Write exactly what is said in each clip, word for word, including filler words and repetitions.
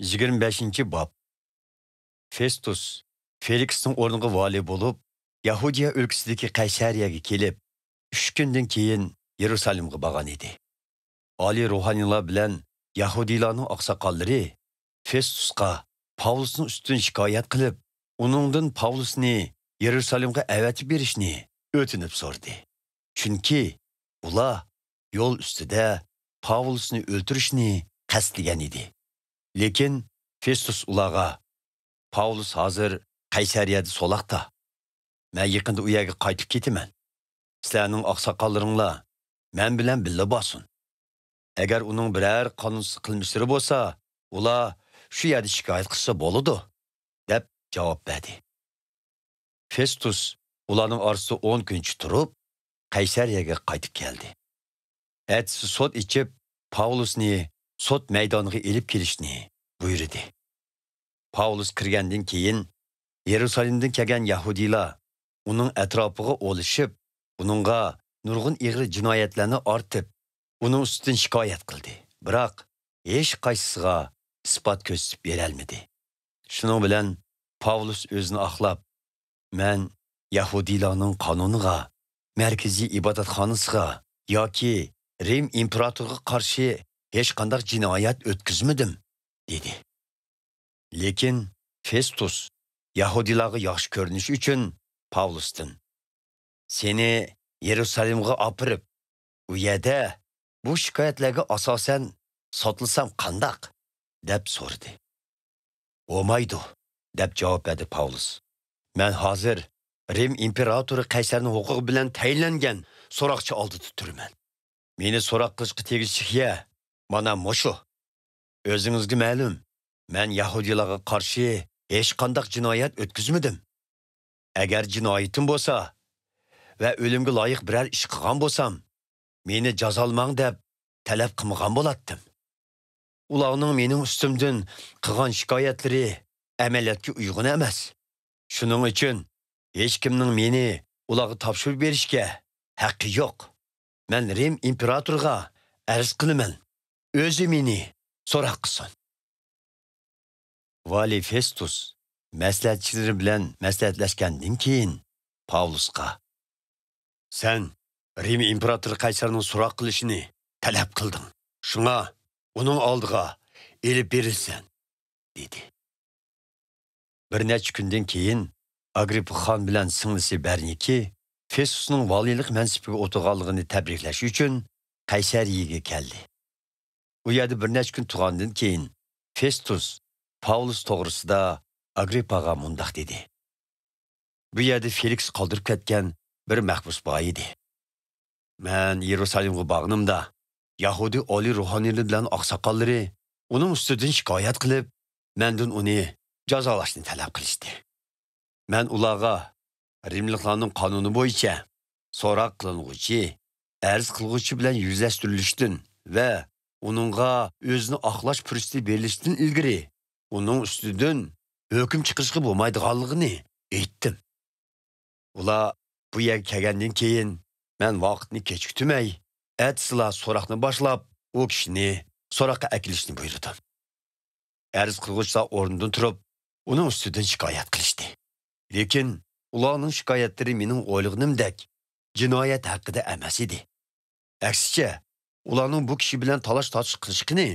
يىگىرمە بەشىنچى باب. فېستۇس فېلىكسنىڭ ئورنىغا ۋالىي بولۇپ، يەھۇدىيە ئۆلكىسىدىكى قەيسەرىيەگە كېلىپ، ئۈچ كۈندىن كېيىن يېرۇسالېمغا بارغان ئىدى. ئالىي روھانىيلار بىلەن يەھۇدىيلارنىڭ ئاقساقاللىرى فېستۇسقا پاۋلۇسنىڭ ئۈستىدىن شىكايەت قىلىپ، ئۇنىڭدىن پاۋلۇسنى يېرۇسالېمغا ئەۋەتىپ بېرىشنى ئۆتۈنۈپ سورىدى. چۈنكى ئۇلار يول ئۈستىدە پاۋلۇسنى ئۆلتۈرۈشنى قەستلىگەن ئىدى. لېكىن فېستۇس ئۇلارغا، «پاۋلۇس ھازىر قەيسەرىيەدە سولاقتا. مەن يېقىندا ئۇ يەرگە قايتىپ كېتىمەن. سىلەرنىڭ ئاقساقاللىرىڭلار مەن بىلەن بىللە بارسۇن. ئەگەر ئۇنىڭ بىرەر قانۇنسىز قىلمىشلىرى بولسا، ئۇلار شۇ يەردە شىكايەت قىلسا بولىدۇ» دەپ جاۋاب بەردى. فېستۇس ئۇلارنىڭ ئارىسىدا ئون كۈنچە تۇرۇپ، قەيسەرىيەگە قايتىپ كەلدى. ئەتىسى سوت ئېچىپ، پاۋلۇسنى سوت مەيدانىغا ئېلىپ كېلىشنى بۇيرۇدى. پاۋلۇس كىرگەندىن كېيىن، يېرۇسالېمدىن كەلگەن يەھۇدىيلار ئۇنىڭ ئەتراپىغا ئولىشىپ، ئۇنىڭغا نۇرغۇن ئېغىر جىنايەتلەرنى ئارتىپ، ئۇنىڭ ئۈستىدىن شىكايەت قىلدى. بىراق ھېچقايسىسىغا ئىسپات كۆرسىتىپ بېرەلمىدى. شۇنىڭ بىلەن پاۋلۇس ئۆزىنى ئاقلاپ، «مەن يەھۇدىيلارنىڭ قانۇنىغا، مەركىزىي ئىبادەتخانىسىغا ياكى رىم ئىمپېراتورىغا قارشى ھېچقانداق جىنايەت ئۆتكۈزمىدىم» دېدى. لېكىن فېستۇس يەھۇدىيلارغا ياخشى كۆرۈنۈش ئۈچۈن پاۋلۇستىن، «سېنى يېرۇسالېمغا ئاپىرىپ، ئۇ يەردە بۇ شىكايەتلەرگە ئاساسەن سوتلىسام قانداق؟» دەپ سورىدى. «بولمايدۇ» دەپ جاۋاب بەردى پاۋلۇس. «مەن ھازىر رىم ئىمپېراتورى قەيسەرنىڭ ھوقۇقى بىلەن تەيىنلەنگەن سوراقچى ئالدىدا تۇرىمەن. مېنى سوراق قىلىشقا تېگىشلىك يەر مانا مۇشۇ. ئۆزىڭىزگە مەلۇم، مەن يەھۇدىيلارغا قارشى ھېچقانداق جىنايەت ئۆتكۈزمىدىم. ئەگەر جىنايىتىم بولسا ۋە ئۆلۈمگە لايىق بىرەر ئىش قىلغان بولسام، مېنى جازالىماڭ دەپ تەلەپ قىلمىغان بولاتتىم. ئۇلارنىڭ مېنىڭ ئۈستۈمدىن قىلغان شىكايەتلىرى ئەمەلىيەتكە ئۇيغۇن ئەمەس. شۇنىڭ ئۈچۈن ھېچكىمنىڭ مېنى ئۇلارغا تاپشۇرۇپ بېرىشكە ھەققى يوق. مەن رىم ئىمپېراتورىغا ئەرز قىلىمەن، ئۆزى مېنى سوراق قىلسۇن.» ۋالىي فېستۇس مەسلىھەتچىلىرى بىلەن مەسلىھەتلەشكەندىن كېيىن، پاۋلۇسقا، «سەن رىم ئىمپېراتورى قەيسەرنىڭ سوراق قىلىشىنى تەلەپ قىلدىڭ. شۇڭا ئۇنىڭ ئالدىغا ئېلىپ بېرىلىسەن» دېدى. بىر نەچچە كۈندىن كېيىن، ئاگرىپپا خان بىلەن سىڭلىسى بەرنىكى فېستۇسنىڭ ۋالىيلىق مەنسىپىگە ئولتۇرغانلىقىنى تەبرىكلەش ئۈچۈن قەيسەرىيىگە كەلدى. ئۇ يەردە بىر نەچچە كۈن تۇرغاندىن كېيىن، فېستۇس پاۋلۇس توغرىسىدا ئاگرىپپاغا مۇنداق دېدى: «بۇ يەردە فېلىكس قالدۇرۇپ كەتكەن بىر مەھبۇس بار ئىدى. مەن يېرۇسالېمغا بارغىنىمدا، يەھۇدىي ئالىي روھانىيلىرى بىلەن ئاقساقاللىرى ئۇنىڭ ئۈستىدىن شىكايەت قىلىپ، مەندىن ئۇنى جازالاشنى تەلەپ قىلىشتى. مەن ئۇلارغا، رىملىقلارنىڭ قانۇنى بويىچە سوراق قىلىنغۇچى ئەرز قىلغۇچى بىلەن يۈزلەشتۈرۈلۈشتىن ۋە ئۇنىڭغا ئۆزىنى ئاقلاش پۇرسىتى بېرىلىشتىن ئىلگىرى ئۇنىڭ ئۈستىدىن ھۆكۈم چىقىرىشقا بولمايدىغانلىقىنى ئېيتتىم. ئۇلار بۇ يەرگە كەلگەندىن كېيىن، مەن ۋاقىتنى كېچىكتۈرمەي، ئەتىسىلا سوراقنى باشلاپ، ئۇ كىشىنى سوراققا ئەكېلىشنى بۇيرۇدۇم. ئەرز قىلغۇچىلار ئورنىدىن تۇرۇپ، ئۇنىڭ ئۈستىدىن شىكايەت قىلىشتى. لېكىن ئۇلارنىڭ شىكايەتلىرى مېنىڭ ئويلىغىنىمدەك جىنايەت ھەققىدە ئەمەس ئىدى. ئەكسىچە، ئۇلارنىڭ بۇ كىشى بىلەن تالاش-تارتىش قىلىشقىنى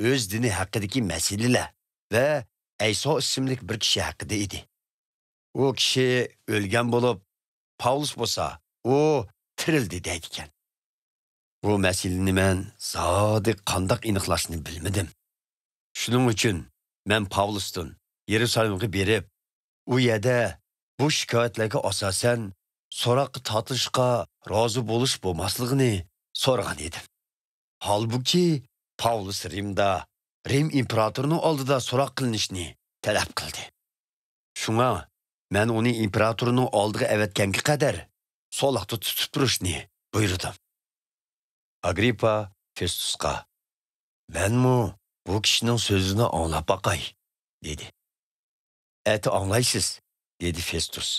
ئۆز دىنى ھەققىدىكى مەسىلىلەر ۋە ئەيسا ئىسىملىك بىر كىشى ھەققىدە ئىدى. ئۇ كىشى ئۆلگەن بولۇپ، پاۋلۇس بولسا، ئۇ تىرىلدى دەيدىكەن. بۇ مەسىلىنى مەن زادى قانداق ئېنىقلاشنى بىلمىدىم. شۇنىڭ ئۈچۈن مەن پاۋلۇستىن يېرۇسالېمغا بېرىپ، ئۇ يەردە بۇ شىكايەتلەرگە ئاساسەن سوراققا تارتىلىشقا رازى بولۇش بولماسلىقىنى سورىغان ئىدىم. ھالبۇكى، پاۋلۇس رىمدا، رىم ئىمپېراتورىنىڭ ئالدىدا سوراق قىلىنىشنى تەلەپ قىلدى. شۇڭا مەن ئۇنى ئىمپېراتورنىڭ ئالدىغا ئەۋەتكەنگە قەدەر سولاقتا تۇتۇپ تۇرۇشنى بۇيرۇدۇم. ئاگرىپپا فېستۇسقا، «مەنمۇ بۇ كىشىنىڭ سۆزىنى ئاڭلاپ باقاي» دېدى. «ئەتە ئاڭلايسىز» دېدى فېستۇس.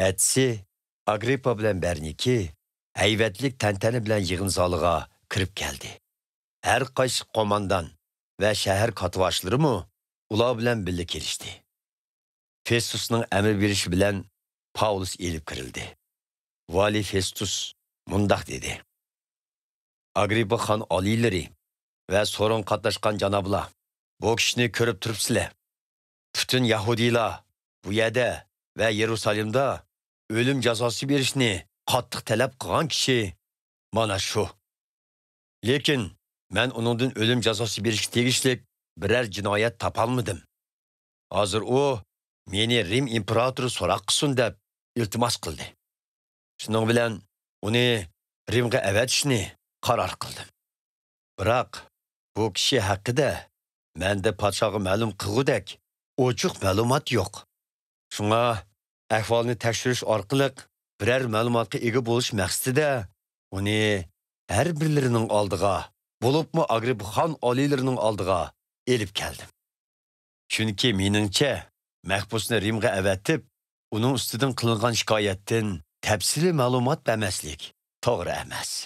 ئەتىسى ئاگرىپپا بىلەن بەرنىكى ھەيۋەتلىك تەنتەنە بىلەن يىغىن زالىغا كىرىپ كەلدى. ھەر قايسى قوماندان ۋە شەھەر كاتتىباشلىرىمۇ ئۇلار بىلەن بىللە كېلىشتى. فېستۇسنىڭ ئەمر بېرىشى بىلەن پاۋلۇس ئېلىپ كىرىلدى. ۋالىي فېستۇس مۇنداق دېدى: ئاگرىپپا خان ئالىيلىرى ۋە سورۇنغا قاتناشقان جانابلار، بۇ كىشىنى كۆرۈپ تۇرۇپسىلەر. پۈتۈن يەھۇدىيلار بۇ يەردە ۋە يېرۇسالېمدا ئۆلۈم جازاسى بېرىشنى قاتتىق تەلەپ قىلغان كىشى مانا شۇ. لېكىن مەن ئۇنىڭدىن ئۆلۈم جازاسى بېرىشكە تېگىشلىك بىرەر جىنايەت تاپالمىدىم. ھازىر ئۇ مېنى رىم ئىمپېراتورى سوراق قىلسۇن دەپ ئىلتىماس قىلدى. شۇنىڭ بىلەن ئۇنى رىمغا ئەۋەتىشنى قارار قىلدىم. بىراق بۇ كىشى ھەققىدە مەندە پادىشاھقا مەلۇم قىلغۇدەك ئوچۇق مەلۇمات يوق. شۇڭا ئەھۋالنى تەكشۈرۈش ئارقىلىق بىرەر مەلۇماتقا ئىگە بولۇش مەقسىتىدە ئۇنى ھەر بىرلىرىنىڭ ئالدىغا، بولۇپمۇ ئاگرىپپا خان ئالىيلىرىنىڭ ئالدىغا ئېلىپ كەلدىم. چۈنكى مېنىڭچە، مەھبۇسنى رىمغا ئەۋەتىپ، ئۇنىڭ ئۈستىدىن قىلىنغان شىكايەتتىن تەپسىلىي مەلۇمات بەرمەسلىك توغرا ئەمەس.